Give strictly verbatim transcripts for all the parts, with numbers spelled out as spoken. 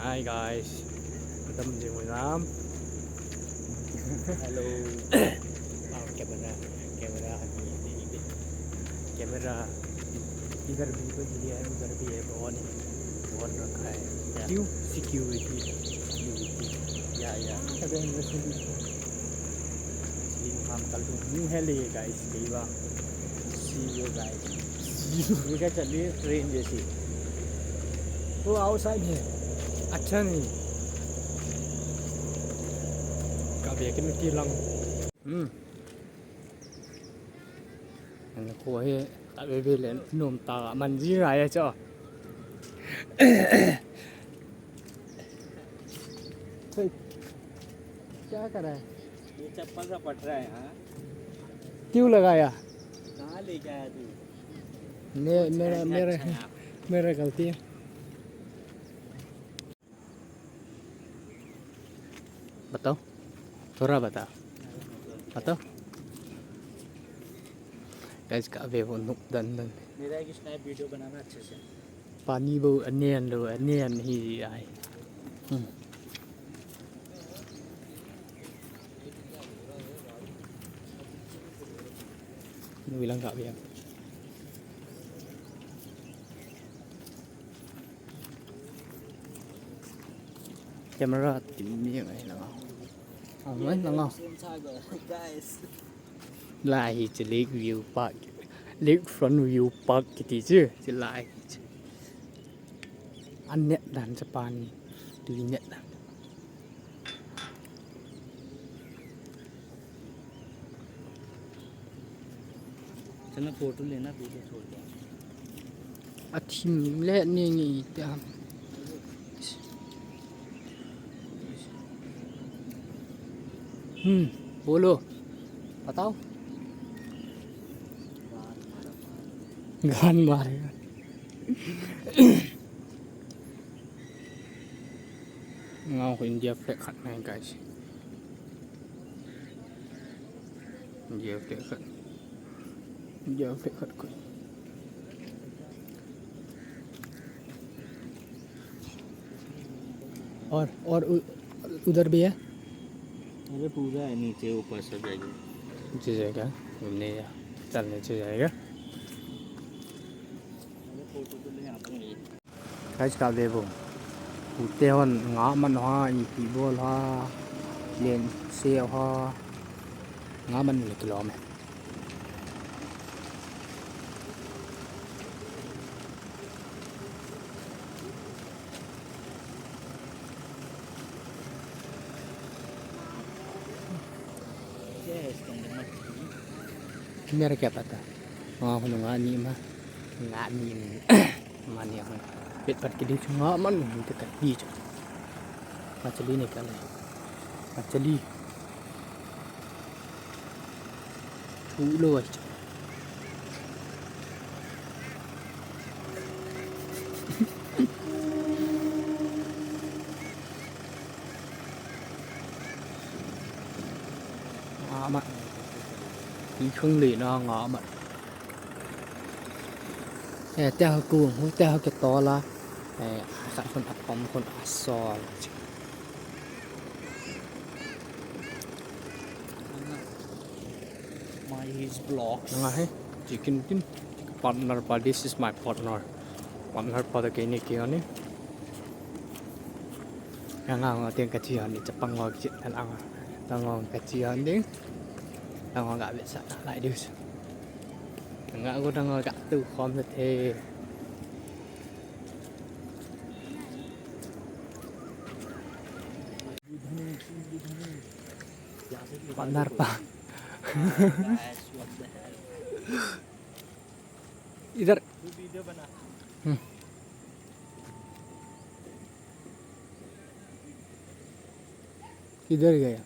Hi guys, welcome to my channel. Hello. Wow, camera, camera, camera. इधर भी तो ये है, उधर भी है, भवन है, भवन रखा है। क्या? क्यों? सिक्योरिटी। सिक्योरिटी। या, या। अबे, अंदर से भी। इसलिए हम कल तो न्यू है ले, गाइस, कई बार। See you, guys। See you। ये क्या चल रही है? ट्रेन जैसी। वो आउटसाइड है, अच्छा नहीं। कभी एक मिट्टी लंग। हम्म। Ko hi, tabe be le, nom ta, man ji ngai a cho. Hey, क्या कर रहा है? ये चप्पल सा पट रहा है, हाँ? क्यों लगाया? कहाँ लेके आया तू? मैं, मेरा, मेरा, मेरा गलती है। बताओ, थोड़ा बताओ, बताओ। Guys, kave vo, nuh dan dan. मेरा एक स्नैप वीडियो बनाना अच्छे से। Pani bou anen lou, anen hi ai. Hmm. Nuh lang kave. Camera ti mi ngai na. Ang ngai na nga. Guys. Lai hi chu Lake View Park. Lakefront View Park kiti chu. Chu lai hi chu. An net dan chu pani. Tui net dan. चलना, फोटो लेना, वीडियो छोड़ दो। Athim le ni ngi te ham. Hmm, bolo. Batao. Gan mare. Ngau ko India flag khat nai, guys. India flag khat. India flag khat ko. और, और उ-, उधर भी है? अरे पूरा है नीचे ऊपर सब जगह। नीचे जाएगा, घूमने जा-, चल नीचे जाएगा। अरे फोटो तो ले यहाँ पर। Guys, kave vo. Ute hon nga man ha, ipi bol ha, len se ha. Nga man le kilom e. Mera kya pata? Nga hunu nga ni ma. Nga ni. Mani ang pet pat kidi chu nga man ni te kat ni chu. Machali ne kale. Machali. Thu lo ai chu. Nga man. Ni khung le na nga man. Eh, te ho ku, hu te ho ke to la. Eh, khat khun a pom khun a sol. My his blocks. Nga he, chicken tin, partner pa, this is my partner. Partner pa da ke ni ke ni. Nga nga teng ka chi ni chapang ngo chi an ang. Tang ngo ka chi ni. Tang ngo ga be sa na lai dus. Nga go tang ngo ga tu khom na the. Partner pa. इधर। हम्म। किधर गया?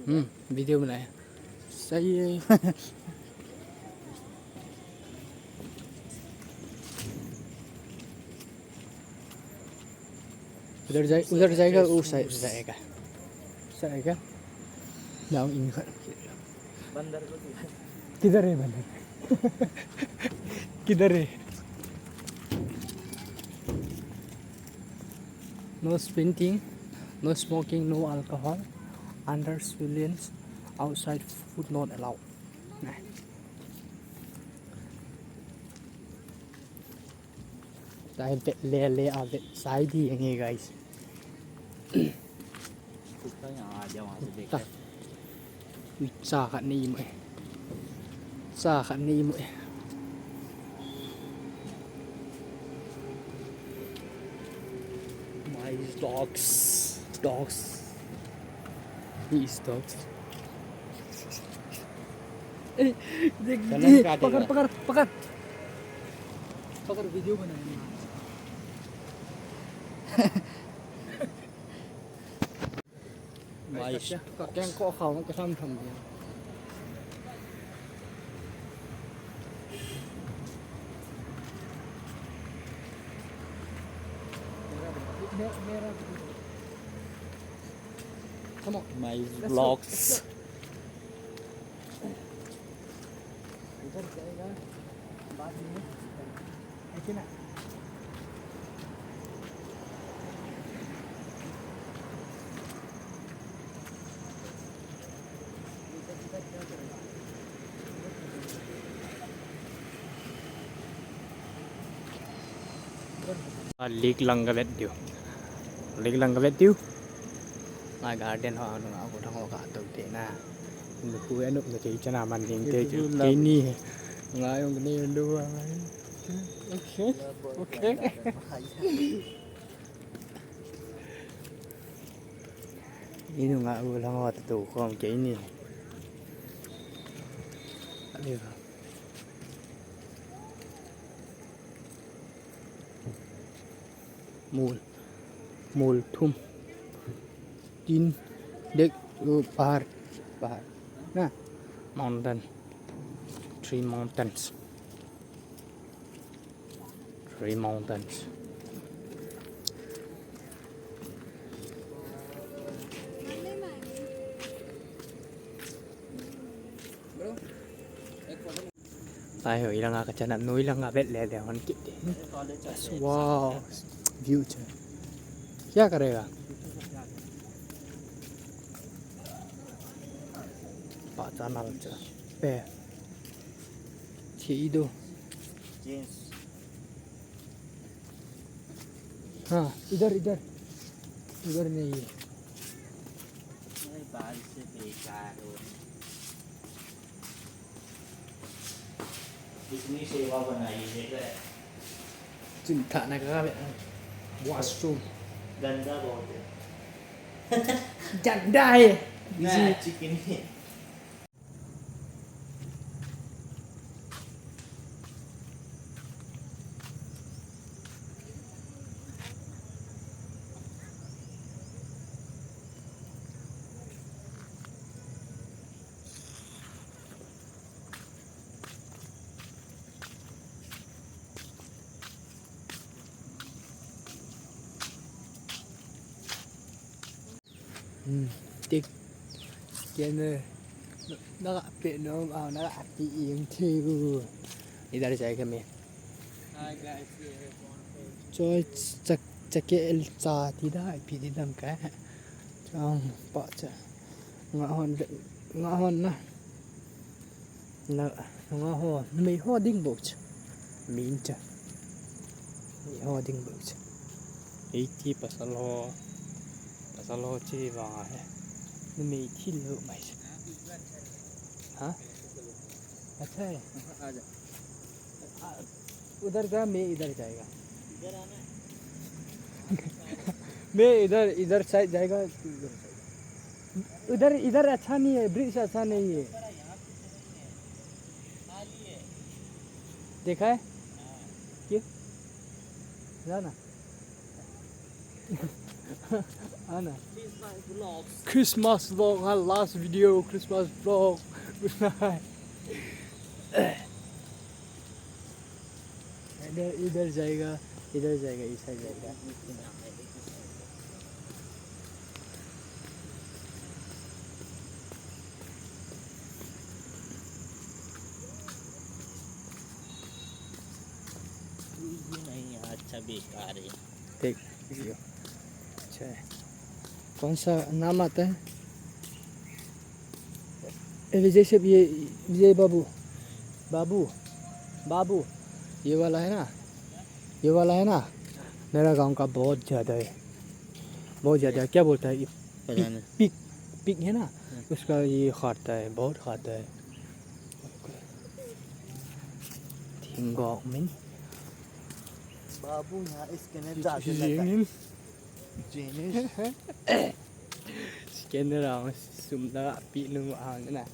हम्म, वीडियो बनाया। सही है। उधर जाए, उधर जाएगा, उस साइड जाएगा। जाएगा। Down in। बंदर को दिया। किधर है बंदर? किधर है? No sprinting, no smoking, no alcohol. Under civilians, outside food not allowed. Nah. Tahi vet le le a vet sai di nge, guys. Ta. Ui, cha khat nei mo e. Cha khat nei mo e. My dogs. Dogs. These dogs. ए, देख, पकड़, पकड़, पकड़। पकड़, video बनाएंगे। भाई, इसका क्या, इसका क्या को खाऊं, कसम खा दिया। मेरा, मेरा Come on. My vlogs. Let's go, let's go. इधर जाएगा, बाद में, है कि ना? इधर, इधर क्या करेगा? Lake lang ka vet diu. Lake lang ka vet diu. Ngai garden ho, nunga ko thang ho ka to te na. Nupu anu na kei chana man ding te chu. Kei ni. Ngai ong ni lu ngai. Okay. Okay. Inu nga u lang ho to khom kei ni. Mol, mol thum. Tin, dek, uh, pahar, pahar. Na, mountain. Three mountains. Three mountains. Ai ho, ilanga ka chana, no ilanga vet le le hon kit de. Wow, view chu. Kya karega? Pa chana chu. Pe. Thi do. Jeans. हाँ, इधर, इधर। इधर नहीं है। नहीं, बारिश से बेकार हो रही है। कितनी सेवा बनाई है, देख रहे हैं? चिंता ना कर, washroom। गंदा बहुत है। गंदा है। नहीं, चिकन है। Hmm, tik. Kena. Naka pe no, ah, naka ati ing tiu. Idhar jai kami. Hi guys, we are going for Choi chak chake el cha ti da pi di dam ka. Chang pa cha. Nga hon le, nga hon na. Na, nga ho, numei ho ding bou chu. Min cha. Numei ho ding bou chu. Eiti pasal ho. Pasal ho chi vang a he. Numei thil lo mai chu. Ha? Acha hai. उधर जा, मैं इधर जाएगा। मैं इधर, इधर साइड जाएगा, तू इधर साइड। उधर, इधर अच्छा नहीं है, ब्रिज अच्छा नहीं है। देखा है? क्यों? जाना। आना। Christmas vlog, हाँ, last video, Christmas vlog। Good night। इधर, इधर जाएगा, इधर जाएगा, इस साइड जाएगा। कुछ भी नहीं है, अच्छा बेकार है। Take video। कौन सा नाम आता है? ए, विजय से, ये विजय बाबू, बाबू, बाबू, ये वाला है ना, ये वाला है ना, मेरा गांव का बहुत ज़्यादा है, बहुत ज़्यादा। क्या बोलता है ये? पता पिग, नहीं। पिग, पिग है ना, उसका ये खाता है, बहुत खाता है। Thingok min. बाबू यहाँ इसके ने जाके लगा। Scanner ang sumda pi nung ang na.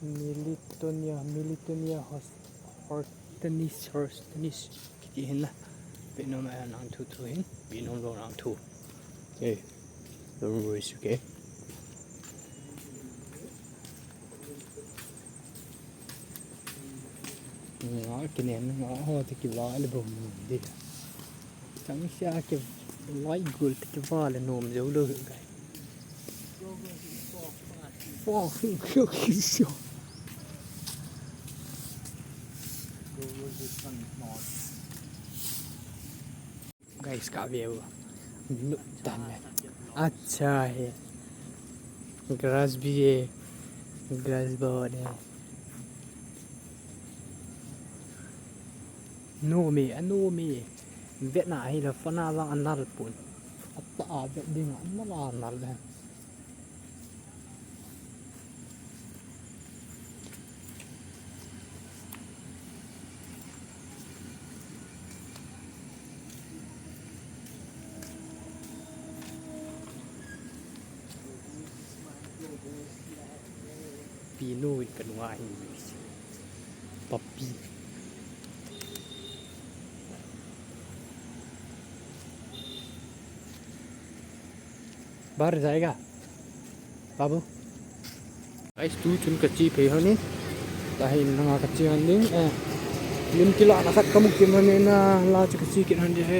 Militonia, Militonia hos-, Hortensis, Hortensis. Kiti hin na. Pi nung ang thu thu hin. Pi nung lo ang thu. Okay. Don't worry, it's okay. Nga kinem nga ho te kiva le bom di. Chang sia ke lai gul te kiva le nom jo lo kai. Fuck, fuck, fuck. Guys, ka view. Nuktan hai. Acha hai. Grass bhi hai. Grass bahut hai. Nom e, anom e. Vetna hi la fana vang anal pon. Apa a vet ding anal anal le. Pinu in kanunga hin. Papi. Bar jayega. Babu. Guys, tu chun kache phei hon in. Tahin nanga kache hon ding. Eh. Lim kila na khat kamu kim hon in na la chu kache kit hon ding he.